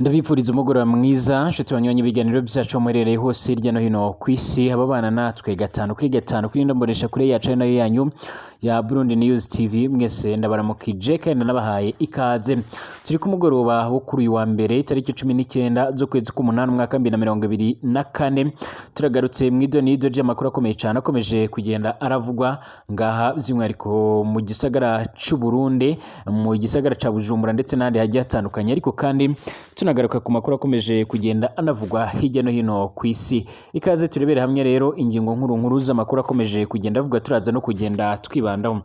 Ndabifuriza umugoroba mwiza nshuti banywanyi ibiganiro byacu muherereye hose hirya no hino ku isi, ababana natwe gatanu kuri gatanu kuri ndomboresha kure yacu ari nayo yanyu ya Burundi News TV. Mwese ndabaramukije kandi nabahaye ikaze. Turi ku mugoroba wo kuri uyu wa mbere, tariki 19 z'ukwezi k'umunani, umwaka 2024. Turagarutse mu idonido ry'amakuru akomeye cyane akomeje kugenda aravugwa ngaha, by'umwihariko mu gisagara c'u Burundi, mu gisagara ca Bujumbura ndetse n'ahandi hagiye hatandukanye, ariko kandi tunagaruka ku makuru akomeje kugenda anavugwa hirya no hino ku isi. Ikaze turebere hamwe rero ingingo nkuru nkuru z'amakuru akomeje kugenda avugwa, turaza no kugenda twibandaho.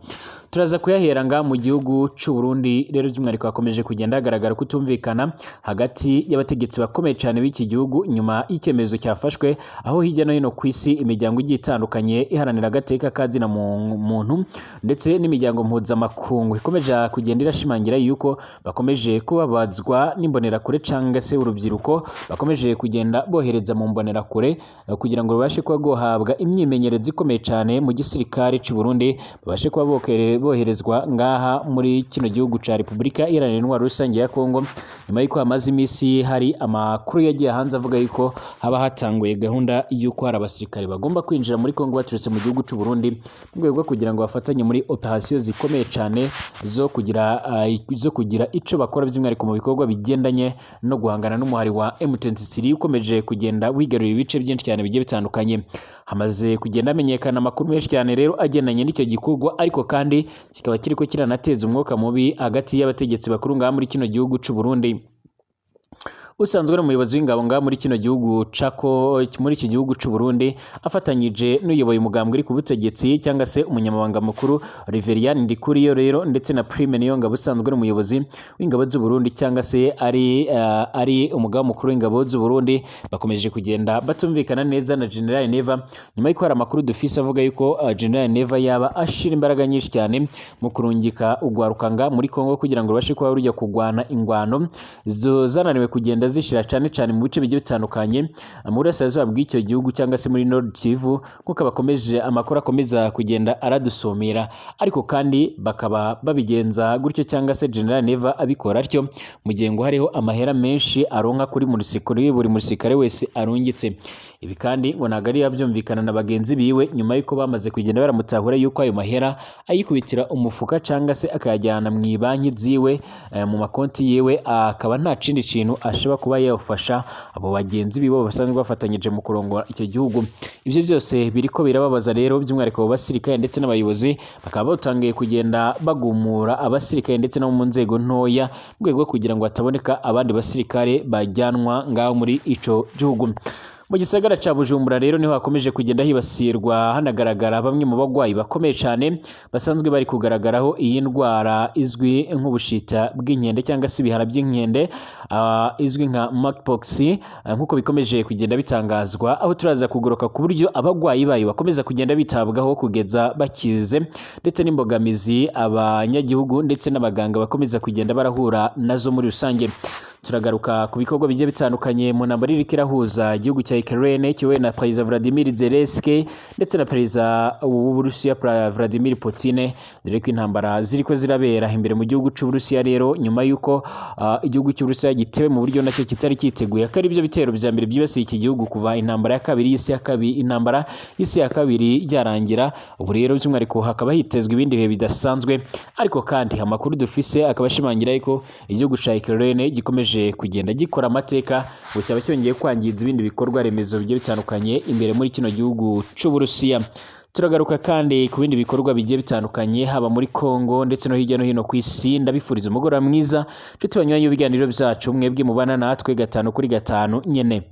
Turaza kuyahera nga mu gihugu c'u Burundi. Rero by'umwihariko hakomeje kugenda hagaragara kutumvikana hagati y'abategetsi bakomeye cyane b'iki gihugu nyuma y'icyemezo cyafashwe, aho hirya no hino ku isi imiryango igiye itandukanye iharanira agateka kazina muntu ndetse n'imiryango mpuzamakungu ikomeje kugenda irashimangira yuko bakomeje kubabazwa n'imbonerakure cyangwa se urubyiruko bakomeje kugenda bohereza mu mbonerakure kugira ngo babashe kuba guhabwa imyimenyerezo ikomeye cyane mu gisirikare cy'u Burundi, babashe kuba boherezwa ngaha muri kino gihugu ca Repubulika Iharanira Intwaro Rusange ya Kongo, nyuma y'uko hamaze iminsi hari amakuru yagiye hanze avuga yuko haba hatanguye gahunda y'uko hari abasirikare bagomba kwinjira muri Kongo baturutse mu gihugu cy'u Burundi, mu rwego rwo kugira ngo bafatanye muri operasiyo zikomeye cyane zo kugira ico bakora, by'umwihariko mu bikorwa bigendanye no guhangana n'umuhari wa M23 ukomeje kugenda wigarurira ibice byinshi cyane bigiye bitandukanye. Hamaze kugenda hamenyekana amakuru menshi cyane rero agendanye n'icyo gikorwa, ariko kandi kikaba kiriko kiranateza umwuka mubi hagati y'abategetsi bakuru ngaha muri kino gihugu c'u Burundi. Usanzwe ari umuyobozi w'ingabo ngaha muri kino gihugu cako, muri iki gihugu c'u Burundi, afatanyije n'uyoboye umugambwe uri ku butegetsi cyangwa se umunyamabanga mukuru Reverien Ndikuriyo rero, ndetse na Prime Niyongabo usanzwe ari umuyobozi w'ingabo z'u Burundi cyangwa se ari umugaba mukuru w'ingabo z'u Burundi, bakomeje kugenda batumvikana neza na General Neva, nyuma y'uko hari amakuru dufise avuga yuko General Neva yaba ashira imbaraga nyinshi cyane mu kurungika ugwarukanga muri Kongo kugira ngo rubashe kuba rujya kugwana ingwano zo zananiwe kugenda zishira, cyane cyane mu bice bigiye bitandukanye mu burasirazuba bw'icyo gihugu cyangwa se muri Nord Kivu, nk'uko bakomeje amakuru akomeza kugenda aradusomera. Ariko kandi bakaba babigenza gutyo cyangwa se General Neva abikora atyo mu gihe ngo hariho amahera menshi aronka kuri buri musirikare wese arungitse. Ibi kandi ngo ntabwo ari yabyumvikana na bagenzi biwe, nyuma y'uko bamaze kugenda baramutahura yuko ayo mahera ayikubitira umufuka cyangwa se akayajyana mu ibanki ziwe, mu makonti yiwe, akaba nta kindi kintu ashobora kuba yafasha abo bagenzi biwe basanzwe bafatanyije mu kurongora icyo gihugu. Ibyo byose biriko birababaza rero by'umwihariko abo basirikare ndetse n'abayobozi, bakaba batangiye kugenda bagumura abasirikare ndetse no mu nzego ntoya, mu rwego rwo kugira ngo hataboneka abandi basirikare bajyanwa ngaho muri ico gihugu. Mu gisagara ca Bujumbura rero niho hakomeje kugenda hibasirwa, hanagaragara bamwe mu bagwayi bakomeye cyane basanzwe bari kugaragaraho iyi ndwara izwi nk'ubushita bw'inkende cyangwa se ibihara by'inkende, izwi nka monkeypox, nk'uko bikomeje kugenda bitangazwa, aho turaza kugoroka ku buryo abagwayi bayo bakomeza kugenda bitabwaho kugeza bakize, ndetse n'imbogamizi abanyagihugu ndetse n'abaganga bakomeza kugenda barahura nazo muri rusange. Turagaruka ku bikorwa bigiye bitandukanye mu ntambara iriko irahuza igihugu cya Ukraine kiyobowe na Perezida Vladimir Zelensky ndetse na Perezida w'Uburusiya Vladimir Putin, dore ko intambara ziriko zirabera imbere mu gihugu c'Uburusiya. Rero nyuma y'uko igihugu cy'Uburusiya gitewe mu buryo nacyo kitari cyiteguye, akaba ari byo bitero vya mbere byibasiye iki gihugu kuva intambara ya kabiri y'isi ya kabiri, intambara y'isi ya kabiri yarangira. Ubu rero by'umwihariko hakaba hitezwe ibindi bihe bidasanzwe, ariko kandi amakuru dufise akaba ashimangira yuko igihugu ca Ukraine gikomeje kugenda gikora amateka, ngo cyaba cyongeye kwangiza ibindi bikorwa remezo bigiye bitandukanye imbere muri kino gihugu c'Uburusiya. Turagaruka kandi ku bindi bikorwa bigiye bitandukanye haba muri Congo ndetse no hirya no hino ku isi. Ndabifuriza umugoroba mwiza nshuti banywanyi b'ibiganiro byacu, mwebwe mubana natwe gatanu kuri gatanu nyene.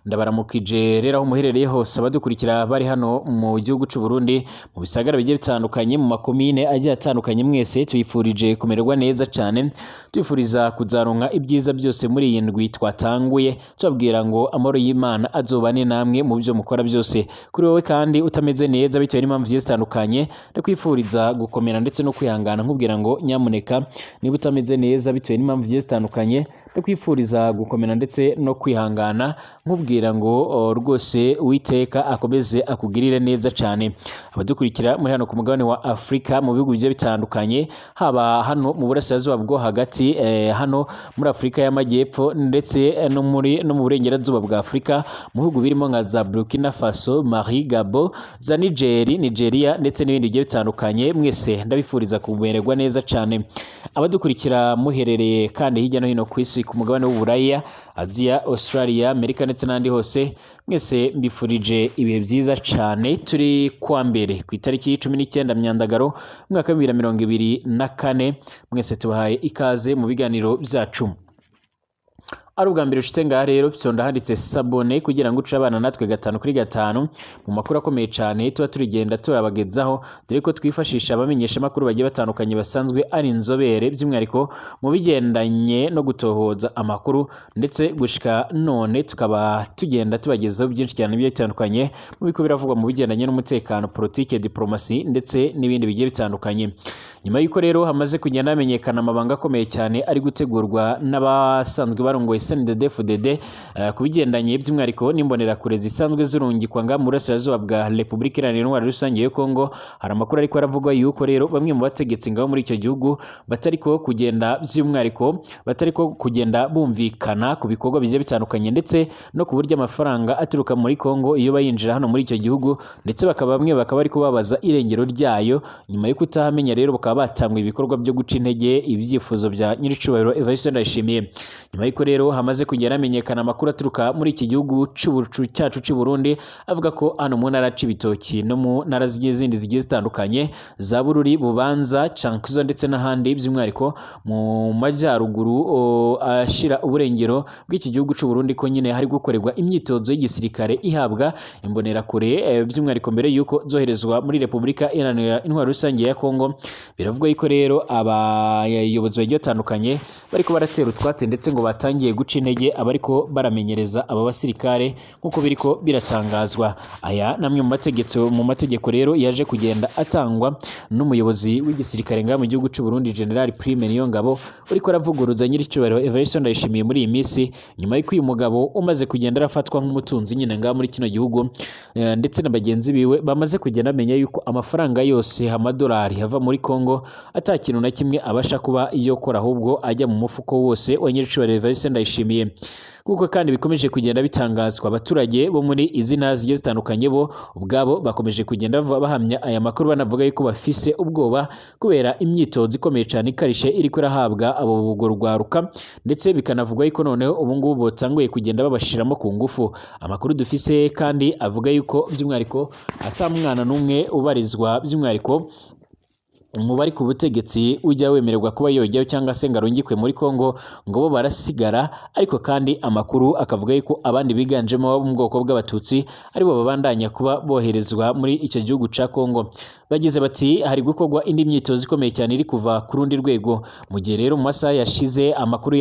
Ndabaramukije rero aho muherereye hose, abadukurikira bari hano mu gihugu c'u Burundi, mu bisagara bigiye bitandukanye, mu makomine agiye atandukanye, mwese tubifurije kumererwa neza cyane, tubifuriza kuzaronka ibyiza byose muri iyi ndwi twatanguye, tubabwira ngo amahoro y'Imana azobane namwe mu byo mukora byose. Kuri wowe kandi utameze neza bitewe n'impamvu zigiye zitandukanye, ndakwifuriza gukomera ndetse no kwihangana, nkubwira ngo nyamuneka niba utameze neza bitewe n'impamvu zigiye zitandukanye. Ndakwifuriza gukomera ndetse no kwihangana, nkubwira ngo rwose Uwiteka akomeze akugirire neza cyane. Abadukurikira muri hano ku mugabane wa Afurika mu bihugu bigiye bitandukanye, haba hano mu burasirazuba bwo hagati, hano muri Afurika y'Amajyepfo ndetse no mu burengerazuba bwa Afurika, mu bihugu birimo nka za Burkina Faso, Mali, Gabon, za Niger, Nigeria ndetse n'ibindi bigiye bitandukanye, mwese ndabifuriza kumererwa neza cyane. Abadukurikira muherereye kandi hirya no hino ku isi, ku mugabane w'Uburaya, Aziya, Australia, Amerika ndetse n'ahandi hose, mwese mbifurije ibihe byiza cyane. Turi kwa mbere ku itariki 19 Myandagaro umwaka wa 2024, mwese tubahaye ikaze mu biganiro byacu. Ari ubwa mbere ushitse ngaha rero, fyonda handitse s'abonner kugira ngo uce abana natwe gatanu kuri gatanu mu makuru akomeye cyane tuba turigenda turabagezaho, dore ko twifashisha abamenyesha amakuru bagiye batandukanye basanzwe ari inzobere by'umwihariko mu bigendanye no gutohoza amakuru, ndetse gushika none tukaba tugenda tubagezaho byinshi cyane bigiye bitandukanye mu biko biravugwa mu bigendanye n'umutekano, politike, diplomasi ndetse n'ibindi bigiye bitandukanye. Nyuma y'uko rero hamaze kugenda hamenyekana amabanga akomeye cyane ari gutegurwa n'abasanzwe barongoye CNDD-FDD ku bigendanye by'umwihariko n'imbonerakure zisanzwe zirungikwa nga mu burasirazuba bwa Repubulika Iharanira Intwaro Rusange ya Kongo, hari amakuru ariko aravugwa yuko rero bamwe mu bategetsi ngabo muri icyo gihugu batariko kugenda by'umwihariko batariko kugenda bumvikana ku bikorwa bigiye bitandukanye, ndetse no ku buryo amafaranga aturuka muri Kongo iyo bayinjira hano muri icyo gihugu, ndetse bakaba bamwe bakaba ariko babaza irengero ryayo. Nyuma yo kutahamenya rero bakaba batanguye ibikorwa byo guca intege ibyifuzo bya nyiricubahiro Evariste Ndayishimiye. Nyuma y'uko rero hamaze kugenda hamenyekana amakuru aturuka muri iki gihugu cyacu cy'u Burundi avuga ko hano mu ntara Cibitoki no mu ntara zigiye zindi zigiye zitandukanye za Bururi, Bubanza, Cankuzo ndetse n'ahandi, by'umwihariko mu majyaruguru ashira uburengero bw'iki gihugu cy'u Burundi, ko nyine hari gukorerwa imyitozo y'igisirikare ihabwa imbonerakure by'umwihariko mbere y'uko zoherezwa muri Repubulika Iharanira Intwaro Rusange ya Kongo. Biravugwa yuko rero abayobozi bagiye batandukanye bariko baratera utwatsi ndetse ngo batangiye guca intege abariko baramenyereza aba basirikare nk'uko biriko biratangazwa. Aya namwe mu mategeko rero yaje kugenda atangwa n'umuyobozi w'igisirikare ngaha mu gihugu cy'u Burundi, General Prime Niyongabo, uriko aravuguruza nyir'icyubahiro Evariste Ndayishimiye muri iyi minsi, nyuma y'uko uyu mugabo umaze kugenda arafatwa nk'umutunzi nyine ngaha muri kino gihugu ndetse na bagenzi biwe bamaze kugenda bamenya yuko amafaranga yose amadolari ava muri Kongo ata kintu na kimwe abasha kuba yokora, ahubwo ajya mu mufuko wose wa nyir'icyubahiro Evariste Ndayishimiye. Kuko kandi bikomeje kugenda bitangazwa, abaturage bo muri izi ntara zigiye zitandukanye bo ubwabo bakomeje kugenda bahamya aya makuru, banavuga yuko bafise ubwoba kubera imyitozo ikomeye cyane ikarishe iriko irahabwa abo rwaruka, ndetse bikanavugwa yuko noneho ubu ngubu batanguye kugenda babashiramo ku ngufu. Amakuru dufise kandi avuga yuko by'umwihariko ata mwana n'umwe ubarizwa by'umwihariko umubare ku butegetsi ujya wemererwa kuba yojyayo cyangwa se ngo arungikwe muri Kongo, ngo bo barasigara. Ariko kandi amakuru akavuga yuko abandi biganjemo bo mu bwoko bw'Abatutsi aribo babandanya kuba boherezwa muri icyo gihugu ca Kongo. Bagize bati hari gukorwa indi myitozo ikomeye cyane iri kuva ku rundi rwego. Mu gihe rero mu masaha yashize amakuru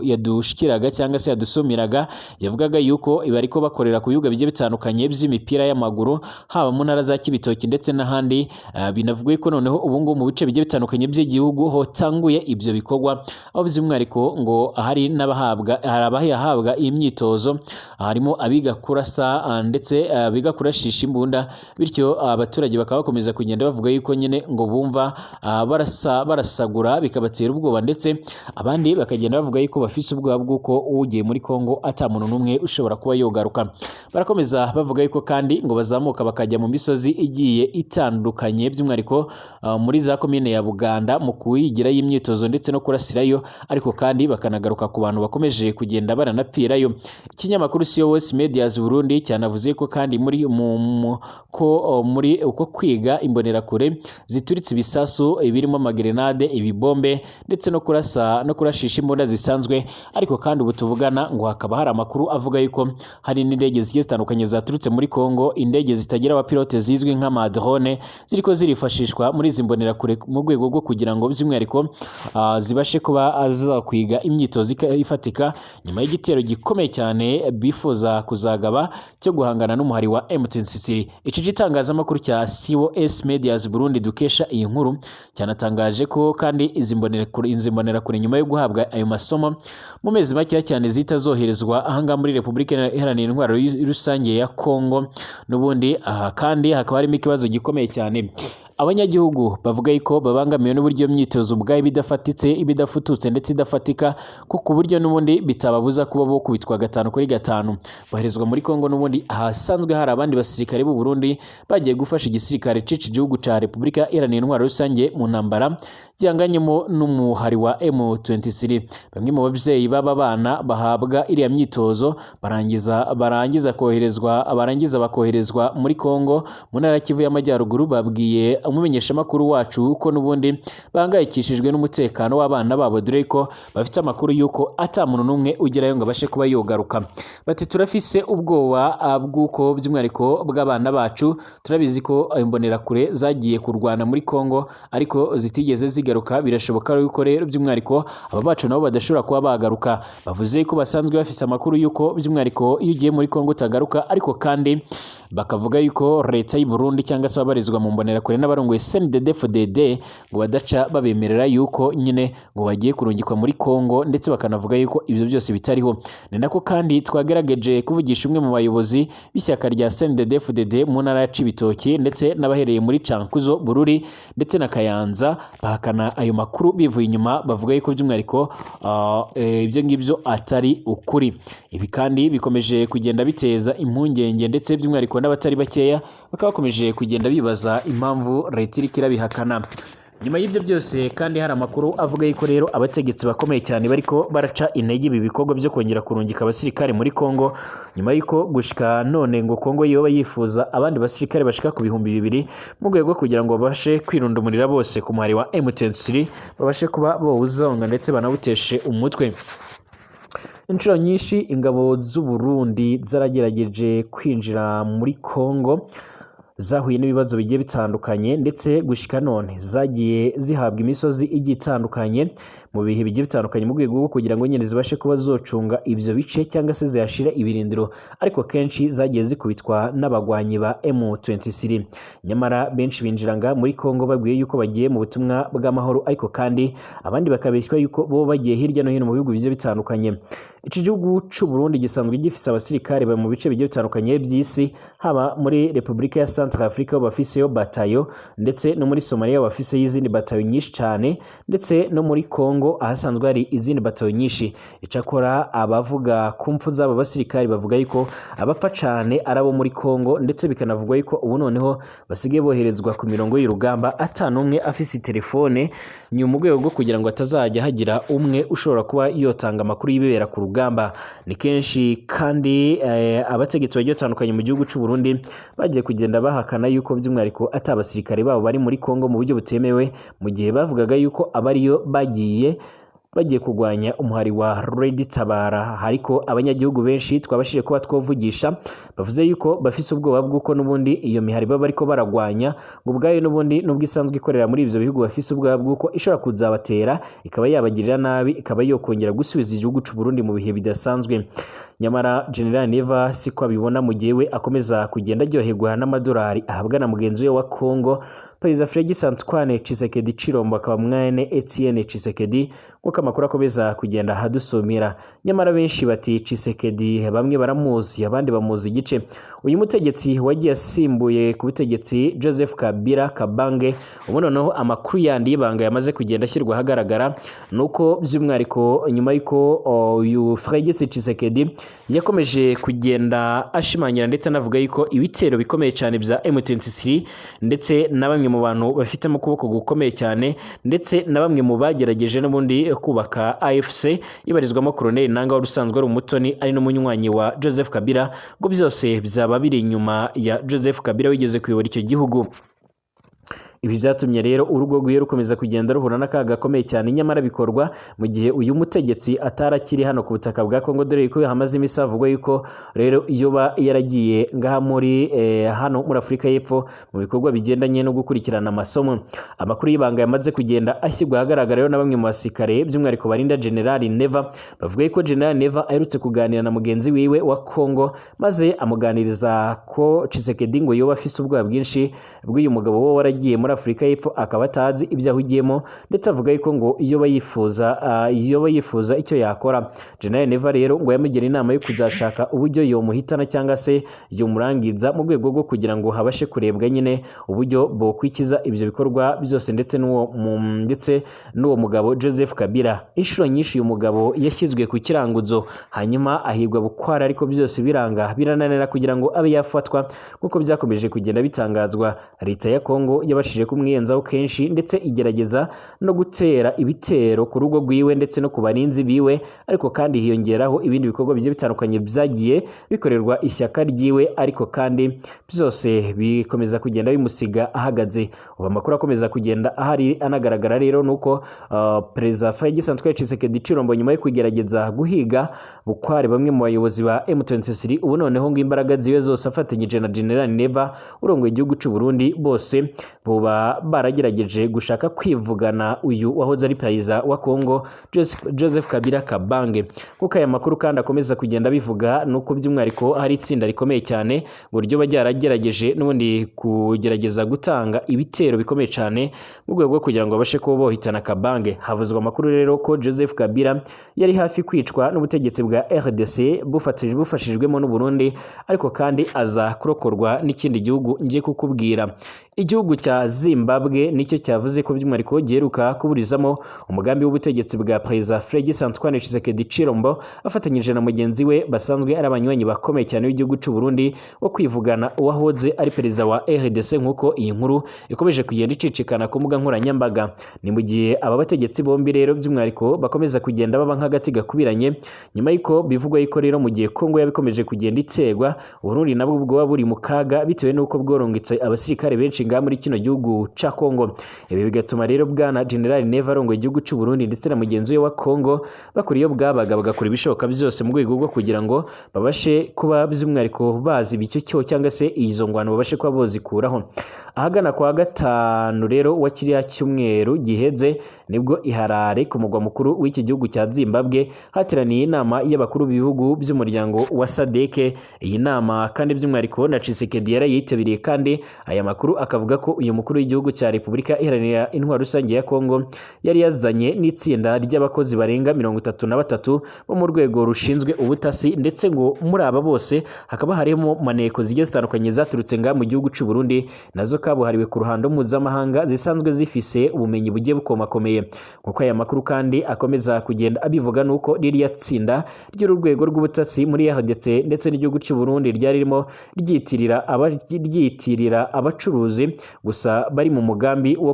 yadushikiraga cyangwa se yadusumiraga yavugaga yuko bariko bakorera ku bibuga bigiye bitandukanye by'imipira y'amaguru, haba mu ntara za Kibitoki ndetse n'ahandi, binavugwa yuko noneho ubu ngubu mu bice bigiye bitandukanye by'igihugu hotanguye ibyo bikorwa, aho by'umwihariko ngo hari n'abahabwa, hari abahabwa iyi myitozo, harimo abiga kurasa ndetse abiga kurashisha imbunda, bityo abaturage bakaba bakomeza kugenda bavuga yuko nyine ngo bumva barasa barasagura bikabatera ubwoba, ndetse abandi bakagenda bavuga yuko bafise ubwoba bw'uko ugiye muri Kongo ata muntu n'umwe ushobora kuba yogaruka. Barakomeza bavuga yuko kandi ngo bazamuka bakajya mu misozi igiye itandukanye, by'umwihariko muri za komine ya Buganda mu kuyigira y'imyitozo ndetse no kurasirayo, ariko kandi bakanagaruka ku bantu bakomeje kugenda baranapfirayo. Ikinyamakuru COS Medias Burundi cyanavuze ko kandi muri ko muri uko kwiga imbonerakure zituritse ibisasu birimo amagerenade, ibibombe ndetse no kurasa no kurashisha imbunda zisanzwe, ariko kandi ubu tuvugana ngo hakaba hari amakuru avuga yuko hari n'indege zigiye zitandukanye zaturutse muri Kongo, indege zitagira abapilote zizwi nk'amadrone ziriko zirifashishwa muri izi mbonerakure mbonerakure mu rwego rwo kugira ngo by'umwihariko zibashe kuba zakwiga imyitozo ifatika nyuma y'igitero gikomeye cyane bifuza kuzagaba cyo guhangana n'umuhari wa M23. Iki gitangazamakuru cya COS Medias Burundi dukesha iyi nkuru cyanatangaje ko kandi izi mbonerakure nyuma yo guhabwa ayo masomo mu mezi makeya cyane zihita zoherezwa ahangaha muri Repubulika Iharanira Intwaro Rusange ya Kongo. N'ubundi aha kandi hakaba harimo ikibazo gikomeye cyane. Abanyagihugu bavuga yuko babangamiwe n'uburyo iyo myitozo ubwayo iba idafatitse, iba idafututse ndetse idafatika, kuko uburyo n'ubundi bitababuza kuba bo kubitwa 5 kuri 5. Boherezwa muri Kongo n'ubundi ahasanzwe hari abandi basirikare b'u Burundi bagiye gufasha igisirikare c'ici gihugu ca Repubulika Iharanira Intwaro Rusange mu ntambara gihanganyemo n'umuhari wa M23. Bamwe mu babyeyi b'aba bana bahabwa iriya myitozo barangiza koherezwa, barangiza bakoherezwa muri Kongo mu ntara ya Kivu y'Amajyaruguru, babwiye umumenyeshamakuru wacu ko n'ubundi bahangayikishijwe n'umutekano w'abana babo, dore ko bafite amakuru y'uko ata muntu n'umwe ugerayo ngo abashe kuba yogaruka. Bati: "Turafise ubwoba bw'uko by'umwihariko bw'abana bacu. Turabizi ko imbonerakure zagiye kurwana muri Kongo ariko zitigeze zigaruka. Birashoboka yuko rero by'umwihariko aba bacu nabo badashobora kuba bagaruka." Bavuze ko basanzwe bafise amakuru y'uko by'umwihariko iyo ugiye muri Kongo utagaruka, ariko kandi bakavuga yuko leta y'u Burundi cyangwa se ababarizwa mu mbonerakure n'abarongoye CNDD-FDD ngo badaca babemerera yuko nyine ngo bagiye kurungikwa muri Kongo, ndetse bakanavuga yuko ibyo byose bitariho. Ni nako kandi twagerageje kuvugisha umwe mu bayobozi b'ishyaka rya CNDD-FDD mu ntara ya Cibitoke ndetse n'abahereye muri Cankuzo, Bururi ndetse na Kayanza, bahakana ayo makuru bivuye inyuma, bavuga yuko by'umwihariko ibyo ngibyo atari ukuri. Ibi kandi bikomeje kugenda biteza impungenge, ndetse by'umwihariko n'abatari bakeya bakaba bakomeje kugenda bibaza impamvu leta iriko irabihakana. Nyuma y'ibyo byose kandi hari amakuru avuga yuko rero abategetsi bakomeye cyane bariko baraca intege ibi bikorwa byo kongera kurungika abasirikare muri Kongo, nyuma y'uko gushika none ngo Kongo yoba yifuza abandi basirikare bashika ku 2000 mu rwego rwo kugira ngo babashe kwirundumurira bose ku muhari wa M23, babashe kuba bawuzonga ndetse banawuteshe umutwe. Inshuro nyinshi ingabo z'u Burundi zaragerageje kwinjira muri Kongo, zahuye n'ibibazo bigiye bitandukanye, ndetse gushika none zagiye zihabwa imisozi igiye itandukanye mu bihe bigiye bitandukanye mu rwego rwo kugira ngo nyine zibashe kuba zocunga ibyo bice cyangwa se zihashire ibirindiro, ariko kenshi zagiye zikubitwa n'abagwanyi ba M23. Nyamara benshi binjiranga muri Kongo babwiye yuko bagiye mu butumwa bw'amahoro, ariko kandi abandi bakabeshywa yuko bo bagiye hirya no hino mu bihugu bigiye bitandukanye. Iki gihugu c'u Burundi gisanzwe gifise abasirikare bari mu bice bigiye bitandukanye by'isi, haba muri Repubulika ya Centrafrique aho bafiseyo batayo, ndetse no muri Somalia bafiseyo izindi batayo nyinshi cyane, ndetse no muri Congo ahasanzwe hari izindi batayo nyinshi. Icakora abavuga ku mpfu z'aba basirikare bavuga yuko abapfa cane ari abo muri Congo, ndetse bikanavugwa yuko ubu noneho basigaye boherezwa ku mirongo y'urugamba ata n'umwe afise telefone, ni mu rwego rwo kugira ngo hatazajya hagira umwe ushobora kuba yotanga amakuru y'ibibera ku rugamba. Ni kenshi kandi abategetsi bagiye batandukanye mu gihugu c'u Burundi bagiye kugenda bahakana yuko by'umwihariko ata abasirikare babo bari muri Congo mu buryo butemewe, mu gihe bavugaga yuko abariyo bagiye kurwanya umuhari wa Red Tabara. Ariko abanyagihugu benshi twabashije kuba twovugisha bavuze yuko bafise ubwoba bw'uko n'ubundi iyo mihari baba bariko baragwanya ngo ubwayo n'ubundi nubwo isanzwe ikorera muri ivyo bihugu, bafise ubwoba bw'uko ishobora kuzabatera ikaba yabagirira nabi, ikaba yokongera gusubiza igihugu c'u Burundi mu bihe bidasanzwe. Nyamara General Neva siko abibona, mu gihe we akomeza kugenda aryoherwa n'amadolari ahabwa na mugenzi we wa Congo, Perezida Felix Antoine Tshisekedi Tshilombo, akaba mwene Etienne Tshisekedi, nk'uko amakuru akomeza kugenda ahadusumira. Nyamara benshi bati Tshisekedi bamwe baramuzi, abandi bamuzi igice. Uyu mutegetsi wagiye asimbuye ku butegetsi Joseph Kabila Kabange, ubu noneho amakuru yandi y'ibanga yamaze kugenda ashyirwa ahagaragara nuko by'umwihariko nyuma y'uko uyu Felix Tshisekedi yakomeje kugenda ashimangira ndetse anavuga yuko ibitero bikomeye cyane bya M23 ndetse na bamwe mu bantu bafitemo ukuboko gukomeye cyane, ndetse na bamwe mu bagerageje n'ubundi kubaka AFC ibarizwamo Colonel Nanga wari usanzwe ari umutoni ari n'umunywanyi wa Joseph Kabila, ngo byose byaba biri inyuma ya Joseph Kabila wigeze kuyobora icyo gihugu. Ibi byatumye rero urugo rwiwe rukomeza kugenda ruhura n'akaga gakomeye cyane, nyamara bikorwa mu gihe uyu mutegetsi atarakiri hano ku butaka bwa Kongo, dore yuko hamaze iminsi havugwa yuko rero yoba yaragiye ngaha muri hano muri Afurika y'Epfo mu bikorwa bigendanye no gukurikirana amasomo. Amakuru y'ibanga yamaze kugenda ashyirwa ahagaragara rero na bamwe mu basirikare, by'umwihariko barinda General Neva, bavuga yuko General Neva aherutse kuganira na mugenzi wiwe wa Kongo, maze amuganiriza ko Tshisekedi ngo yoba afise ubwoba bwinshi bw'uyu mugabo wo waragiye muri Afurika y'Epfo akaba atazi ibyo ahugiyemo, ndetse avuga yuko ngo yoba yifuza icyo yakora. General Neva rero ngo yamugira inama yo kuzashaka uburyo yomuhitana cyangwa se yomurangiza, mu rwego rwo kugira ngo habashe kurebwa nyine uburyo bokwikiza ibyo bikorwa byose ndetse n'uwo mugabo Joseph Kabila. Inshuro nyinshi uyu mugabo yashyizwe ku kiranguzo hanyuma ahigwa bukwara, ariko byose biranga birananira kugira ngo abe yafatwa, nk'uko byakomeje kugenda bitangazwa. Leta ya Kongo yabashije kumwiyenzaho kenshi, ndetse igerageza no gutera ibitero ku rugo rwiwe ndetse no ku barinzi biwe, ariko kandi hiyongeraho ibindi bikorwa bigiye bitandukanye byagiye bikorerwa ishyaka ryiwe, ariko kandi byose bikomeza kugenda bimusiga ahagaze. Ubu amakuru akomeza kugenda ahari anagaragara rero nuko Perezida Felix Antoine Tshisekedi Tshilombo, nyuma yo kugerageza guhiga bukware bamwe mu bayobozi ba M23, ubu noneho ngo imbaraga ziwe zose afatanyije na General Neva urongoye igihugu cy'u Burundi, bose boba baragerageje gushaka kwivugana uyu wahoze ari perezida wa Kongo Joseph Kabila Kabange. Kuko aya makuru kandi akomeza kugenda bivuga nuko by'umwihariko hari itsinda rikomeye cyane ngo ryo byaragerageje n'ubundi kugerageza gutanga ibitero bikomeye cyane mu rwego rwo kugira ngo babashe kuba bohitana Kabange. Havuzwe amakuru rero ko Joseph Kabila yari hafi kwicwa n'ubutegetsi bwa RDC bufashijwemo n'u Burundi, ariko kandi aza kurokorwa n'ikindi gihugu ngiye kukubwira. Igihugu cya Zimbabwe nicyo cyavuze ko by'umwihariko giheruka kuburizamo umugambi w'ubutegetsi bwa Perezida Felix Antoine Tshisekedi Tshilombo afatanyije na mugenzi we basanzwe ari abanywanyi bakomeye cyane b'igihugu cy'u Burundi wo kwivugana uwahoze ari perezida wa RDC, nk'uko iyi nkuru ikomeje kugenda icicikana ku mbuga nkoranyambaga. Ni mu gihe aba bategetsi bombi rero by'umwihariko bakomeza kugenda baba nk'agati gakubiranye, nyuma y'uko bivugwa yuko rero mu gihe Kongo yabikomeje kugenda itsegwa, Burundi nabwo bwoba buri mu kaga bitewe n'uko bworongetse abasirikare benshi ngaha muri kino gihugu ca Kongo. Ibi bigatuma rero bwana General Neva arongoye igihugu cy'u Burundi ndetse na mugenzi we wa Kongo bakora iyo bwabaga, bagakora ibishoboka byose mu rwego rwo kugira ngo babashe kuba by'umwihariko bazi icyo cyo cyangwa se izo ngwano babashe kuba bozikuraho. Ahagana kwa gatanu rero wa kiriya cyumweru giheze, nibwo i Harare ku mugwa mukuru w'iki gihugu cya Zimbabwe hateraniye inama y'abakuru b'ibihugu by'umuryango wa SADC. Iyi nama kandi by'umwihariko na Tshisekedi yarayitabiriye, kandi aya makuru akavuga ko uyu mukuru w'igihugu cya Repubulika Iharanira Intwaro Rusange ya Kongo yari yazanye n'itsinda ry'abakozi barenga 33 bo mu rwego rushinzwe ubutasi, ndetse ngo muri aba bose hakaba harimo maneko zigiye zitandukanye zaturutse ngaha mu gihugu cy'u Burundi, nazo kabuhariwe ku ruhando mpuzamahanga zisanzwe zifise ubumenyi bugiye bukomakomeye. Nkuko aya makuru kandi akomeza kugenda abivuga, nuko ririya tsinda ry'uru rwego rw'ubutasi muri RDC ndetse n'igihugu cy'u Burundi ryari ririmo ryitirira abacuruzi gusa bari mu mugambi wo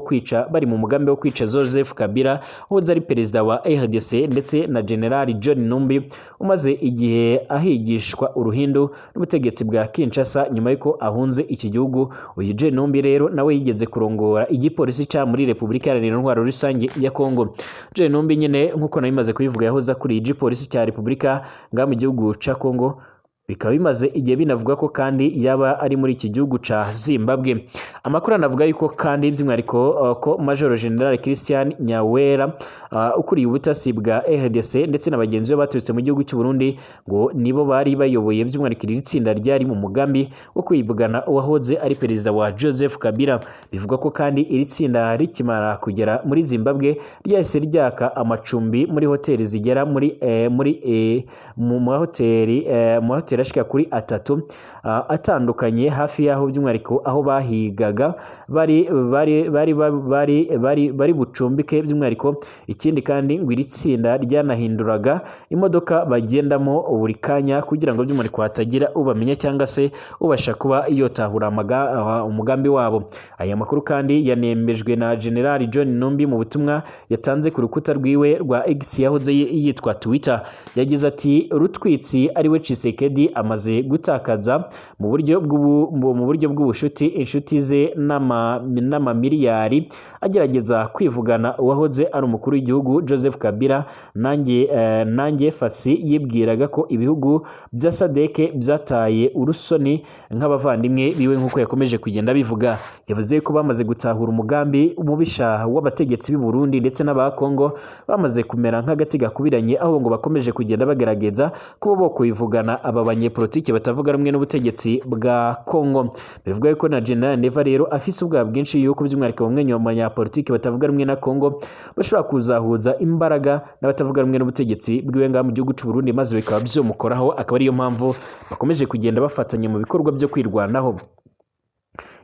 kwica Joseph Kabila wahoze ari perezida wa RDC ndetse na General John Numbi umaze igihe ahigishwa uruhindu n'ubutegetsi bwa Kinshasa nyuma y'uko ahunze iki gihugu. Uyu John Numbi rero nawe yigeze kurongora igipolisi ca muri Repubulika Iharanira Intwaro Rusange ya Kongo. John Numbi nyine nkuko nabimaze kubivuga yahoze akuriye igipolisi cya Repubulika ngaha mu gihugu ca Kongo, bikaba bimaze igihe binavuga ko kandi yaba ari muri iki gihugu ca Zimbabwe. Amakuru anavuga yuko kandi by'umwihariko ko Major General Christian Nyawera ukuriye ubutasi bwa RDC ndetse na bagenzi be baturutse mu gihugu cy'u Burundi ngo nibo bari bayoboye by'umwihariko iri tsinda ryari mu mugambi wo kwivugana uwahoze ari perezida wa Joseph Kabila. Bivugwa ko kandi iri tsinda rikimara kugera muri Zimbabwe ryahise ryaka amacumbi muri hoteli zigera muri mu mahoteli ashika kuri 3 atandukanye hafi y'aho by'umwihariko aho bahigaga bari bari bari bari bari bari bucumbike by'umwihariko. Ikindi kandi ngo iri tsinda ryanahinduraga imodoka bagendamo buri kanya kugira ngo by'umwihariko hatagira ubamenya cyangwa se ubasha kuba yotahura umugambi wabo. Aya makuru kandi yanemejwe na General John Numbi mu butumwa yatanze ku rukuta rwiwe rwa X yahoze yitwa Twitter. Yagize ati Rutwitsi ariwe Tshisekedi Tshisekedi amaze gutakaza mu buryo bw'ubushuti inshuti ze n'amamiliyari agerageza kwivugana uwahoze ari umukuru w'igihugu Joseph Kabila. Nanjye Fasi yibwiraga ko ibihugu bya SADC byataye urusoni nk'abavandimwe biwe, nk'uko yakomeje kugenda bivuga. Yavuze ko bamaze gutahura umugambi umubisha w'abategetsi b'i Burundi ndetse n'aba Kongo, bamaze kumera nk'agati gakubiranye, aho ngo bakomeje kugenda bagerageza kuba bo kwivugana aba banyepolitike batavuga rumwe n'ubutegetsi bwa Kongo. Bivuga yuko na General Neva rero afise ubwoba bwinshi yuko by'umwihariko bamwe mu banyapolitike batavuga rumwe na Kongo bashobora kuzahuza imbaraga n'abatavuga rumwe n'ubutegetsi bwiwe ngaha mu gihugu cy'u Burundi, maze bikaba byomukoraho, akaba ariyo mpamvu bakomeje kugenda bafatanya mu bikorwa byo kwirwanaho.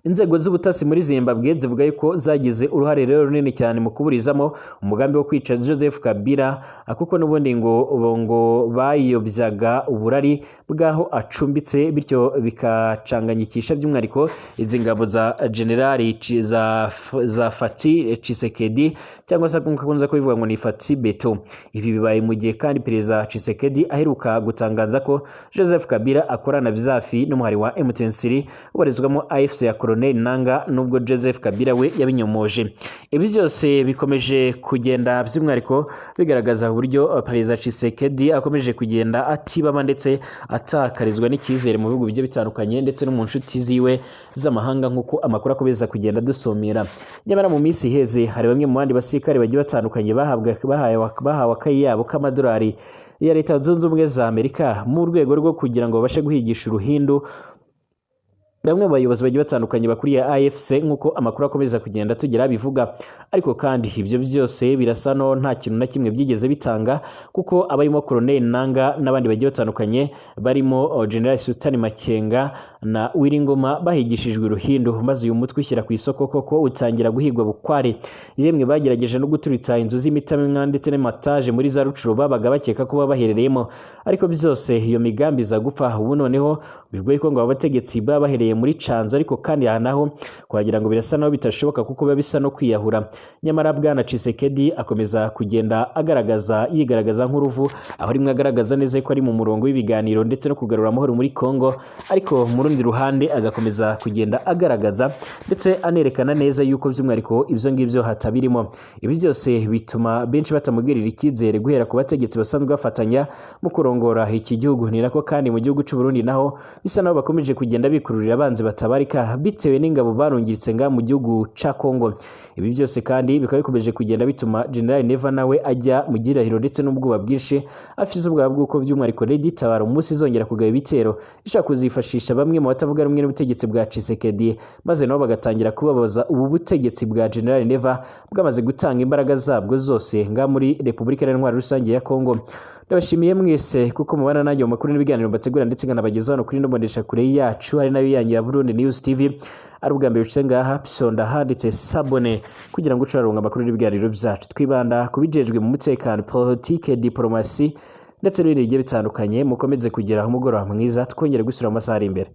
Inzego z'ubutasi muri Zimbabwe zivuga yuko zagize uruhare rero runini cyane mu kuburizamo umugambi wo kwica Joseph Kabila, kuko n'ubundi ngo bayobyaga uburari bw'aho acumbitse, bityo bikacanganyikisha by'umwihariko izi ngabo za Generali za Fati Tshisekedi, cyangwa se nk'uko akunze kubivuga ngo ni Fati Beto. Ibi bibaye mu gihe kandi Perezida Tshisekedi aheruka gutangaza ko Joseph Kabila akorana bizafi n'umuhari wa M23 ubarizwamo AFC ya Colonel Nanga, nubwo Joseph Kabila we yabinyomoje. Ibi byose bikomeje kugenda by'umwihariko bigaragaza uburyo Perezida Tshisekedi akomeje kugenda atibama ndetse atakarizwa n'icyizere mu bihugu bigiye bitandukanye ndetse no mu nshuti ziwe z'amahanga, nk'uko amakuru akomeza kugenda dusomera. Nyamara mu minsi iheze hari bamwe mu bandi basirikare bagiye batandukanye bahawe akayabo k'amadolari ya Leta Zunze Ubumwe za Amerika mu rwego rwo kugira ngo babashe guhigisha uruhindu bamwe mu bayobozi bagiye batandukanye bakuriye AFC, nk'uko amakuru akomeza kugenda tugira bivuga. Ariko kandi ibyo byose birasa no nta kintu na kimwe byigeze bitanga, kuko abarimo Colonel Nanga n'abandi bagiye batandukanye barimo General Sultan Makenga na Wiringoma bahigishijwe uruhindu, maze uyu mutwe ushyira ku isoko koko utangira guhigwa bukware. Yemwe bagerageje no guturitsa inzu z'imitamenwa ndetse n'amataje muri za Rucuro babaga bakeka ko baba baherereyemo, ariko byose iyo migambi iza gupfa. Ubu noneho bigoye ko ngo abategetsi baba baherereye muri Canzo, ariko kandi aha naho kuhagira ngo birasa naho bitashoboka kuko biba bisa no kwiyahura. Nyamara Bwana Tshisekedi akomeza kugenda agaragaza yigaragaza nk'uruvu, aho rimwe agaragaza neza ko ari mu murongo w'ibiganiro ndetse no kugarura amahoro muri Kongo, ariko mu rundi ruhande agakomeza kugenda agaragaza ndetse anerekana neza yuko by'umwihariko ibyo ngibyo hatabirimo. Ibi byose bituma benshi batamugirira icyizere, guhera ku bategetsi basanzwe bafatanya mu kurongora iki gihugu. Ni nako kandi mu gihugu cy'u Burundi naho bisa naho bakomeje kugenda bikururira abanzi batabarika bitewe n'ingabo barungiritse nga mu gihugu ca Kongo. Ibi byose kandi bikaba bikomeje kugenda bituma General Neva nawe ajya mu gihirahiro ndetse n'ubwoba bwinshi, afise ubwoba bw'uko by'umwihariko Lady Tabara umunsi izongera kugaba ibitero ishaka kuzifashisha bamwe mu batavuga rumwe n'ubutegetsi bwa Tshisekedi, maze nabo bagatangira kubabaza ubu butegetsi bwa General Neva bwamaze gutanga imbaraga zabwo zose nga muri Repubulika Iharanira Rusange ya Kongo. Ndabashimiye mwese kuko mubana nanjye mu makuru n'ibiganiro mbategura ndetse nkanabagezaho hano kuri ino mboneshakure yacu, ari nayo yanyu ya Burundi News TV. Ari ubwa mbere uciye ngaha, psonda handitse s'abonner kugira ngo ucuraronga amakuru n'ibiganiro byacu. Twibanda ku bijejwe mu mutekano, politike, diplomasi ndetse n'ibindi bigiye bitandukanye. Mukomeze kugira umugoroba mwiza, twongere gusubira mu masaha ari imbere.